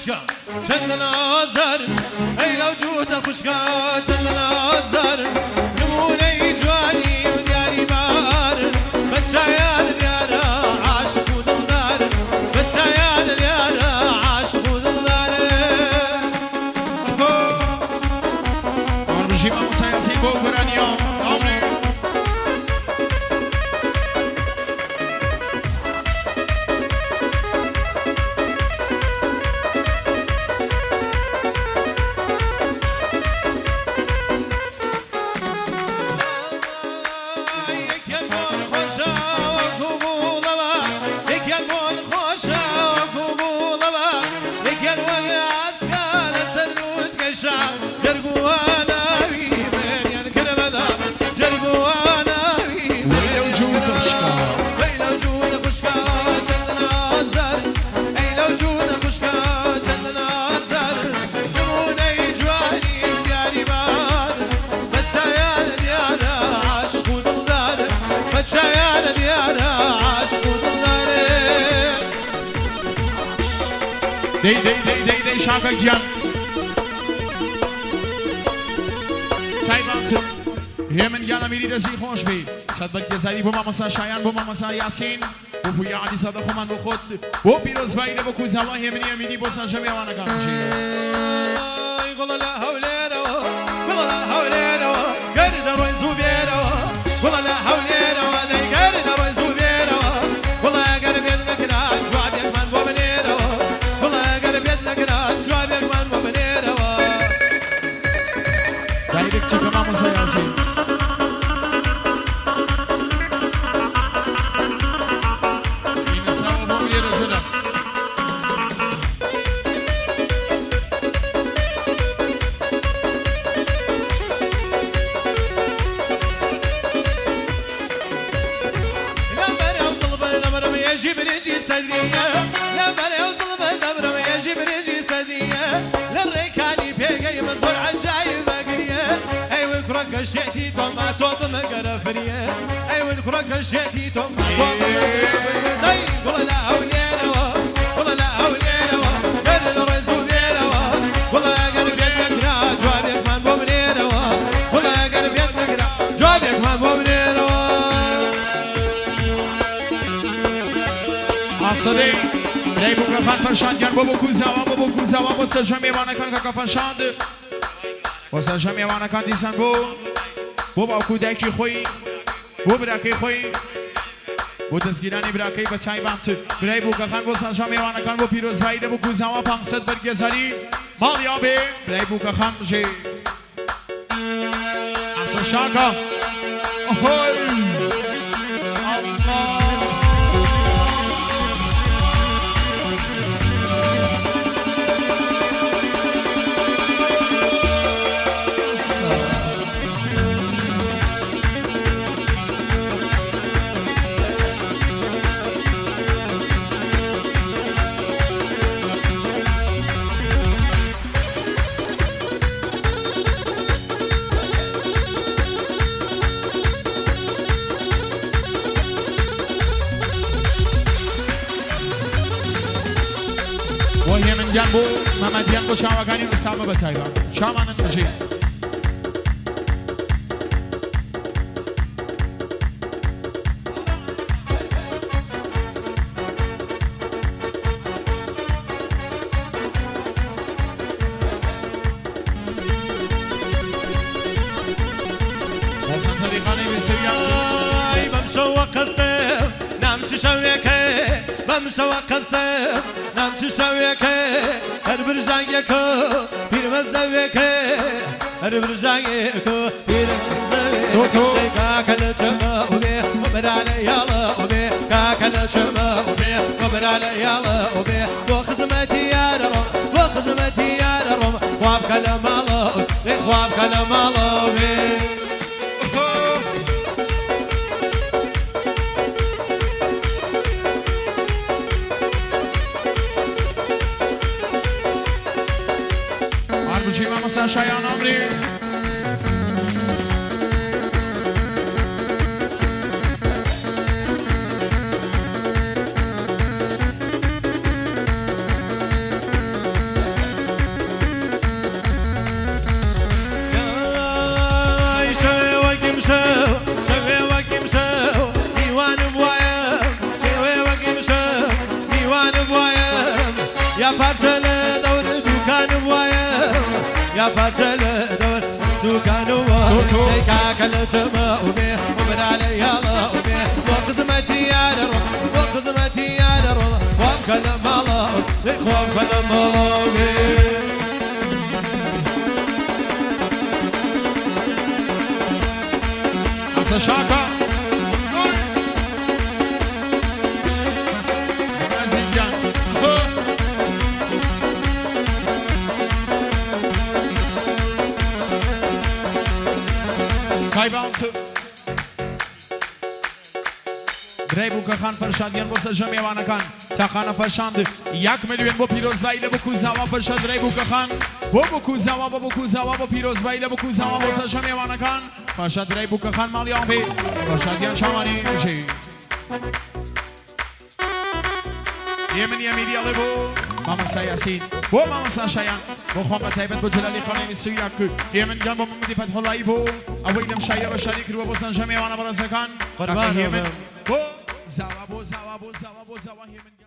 خوشکە چەندە نازارن، ئەی لەو جووتە خوشکە چەندە نازارن، نموونەی جوانی و دیاری بارن، بەچایان دیارە عاشق و دڵدارن، بەچایان دیارە عاشق و دڵدارن. بژی مامۆستا یاسین بۆ گۆرانییە ئامرێ. یەکیان بۆن خۆشە وەکو گوڵەوە، یەکیان بۆن خۆشە وەکو گوڵەوە، یەکیان وەک ئاسکە لەسەر لووتکەشا، جەرگواناوی منیان کردبەدا، جەرگواناوی وەی لەو جووتە خوشکە، وەی لەو جووتە خوشکە چەندە نازارن، ئەی لەو جووتە خوشکە چەندە نازارن، نموونەی جوانی و دیاری بارن، بەچایان دیارە عاشق و دڵدارن، بەچایان دیارە عاشق و دڵدارن. دەی دەی دەی دەی دەی شاکە گیان تایبەت هێمن گیان ئەمیری دەستی خۆش بی. سەد بەرگێزاری بۆ مامۆستا شایان، بۆ مامۆستا یاسین، بۆ پویا عەلیزادە، خۆمان بۆ خۆت، بۆ پیرۆزبایی لە بۆ کوزاوا هێمنی ئەمیری بۆ سەرجەم میوانەکان بژی. گوڵە لە هەولێرەوە، گوڵە لە هەولێرەوە، گەردە ڕۆی زوو بێرەوە، گوڵە لە هەولێرەوە، دەی گەردە ڕۆی زوو بێرەوە، گوڵە ئەگەر بێت نەکرا جوابێکمان بۆ بنێرەوە، گوڵە ئەگەر بێت نەکرا جوابێکمان بۆ بنێرەوە. دایرێکتی کە مامۆستا یاسین. نووسراوە بۆ لێرە ژەرە. لەبەر ئەو زڵمە دەمرم یەژی برنجی سەدریە، لەبەر ئەو زڵمە دەمرم یەژی برنجی سەدریە، لە ڕێکانی پێگەی من زۆر عەجایب بەگریە، ئەی ون کوڕەکە شێتی تۆما تۆ بمەگەرە فریە، ئەی ون کوڕەکە شێتی تۆما تۆ بمەگەرە فریە. دەی گوڵە لە هەولێرەوە، گوڵە لە هەولێرەوە، گەر لە ڕێز و بێرەوە، گوڵە ئەگەر بێت نەکرا جوابێکمان بۆ بنێرەوە، گوڵە ئەگەر بێت نەکرا جوابێکمان بۆ بنێرەوە. ئاسەدەی برای بووکەخان فەرشاد گیان بۆ بۆ کوزاوا، بۆ بۆ کوزاوا، بۆ سەرجەم میوانەکان کاکە فەرشاد، بۆ سەرجەم میوانەکان دیسان بۆ بۆ باوکو و دایکی خۆی، بۆ براکەی خۆی، بۆ دەستگیرانی براکەی بە تایبەت برای بووکەخان، بۆ سەرجەم میوانەکان بۆ پیرۆزبایی لە بۆ کوزاوا 500 بەرگێزاری ماڵی ئابێ برای بووکەخان بژێ. ئاسە شاکە ئەهۆی ئەڵڵا. بۆ هێمن گیان، بۆ مەمەد گیان، بۆ چاوەکانی ئوسامە بە تایبەت چاوانن بژی. حەسەن تەریقانەی ویسریان. ئای بەم شەوە قەسم نام چ شەوێکە، بەم شەوە قەسم نام چ شەوێکە، هەر برژانگێکە پیرمەزەوێکە، هەر برژانگێکە پیرمەزەوێکە. تۆ تۆ. کاکە لە چەمە وبێ وبرا لە یاڵە وبێ، کاکە لە چەمە وبێ وبرا لە یاڵە وبێ، بۆ خزمەتی یارە ڕۆم، بۆ خزمەتی یارە ڕۆم، خوا بکە لە ماڵە، خوا بکە لە ماڵە وبێ. هەر بژی مامۆستا شایان ئامری. تۆ. دەی کاکە لە چمە ئوبێ وبرا لە یاڵە ئوبێ بۆ خزمەتی یارە ڕۆم بۆ خزمەتی یارە ڕۆم خۆم کە لە ماڵە دەی خۆم کە لە ماڵە بێ. حەسە شاکە زەمەرزی گیان. تایبەت برای بووکەخان فەرشادیان بۆ سەرجەم میوانەکان تاقانە فەرشاند 1 ملیۆن بۆ پیرۆزبایی لە بووک و زاوا. فەرشاد برای بووکەخان بۆ بووک و زاوا، بۆ بووک و زاوا، بۆ پیرۆزبایی لە بووک و زاوا بۆ سەرجەم میوانەکان. فەرشاد برای بووکەخان ماڵیان بێ فەرشادیان چاوانی بژی. هێمن یەمیری ئەڵێ بۆ مامۆستا یاسین، بۆ مامۆستا شایان، بۆ خۆم بە تایبەت، بۆ جەلالی خانەی 21. هێمن گیان بۆ محەممەدی فەتحوڵایی بۆ ئەوەی لەم شایە بەشداری کردووە، بۆ سەرجەم میوانە بەڕێزەکان. قوربان هێمن بم. بۆ زاوا، بۆ زاوا، بۆ زاوا، بۆ زاوا هێمن.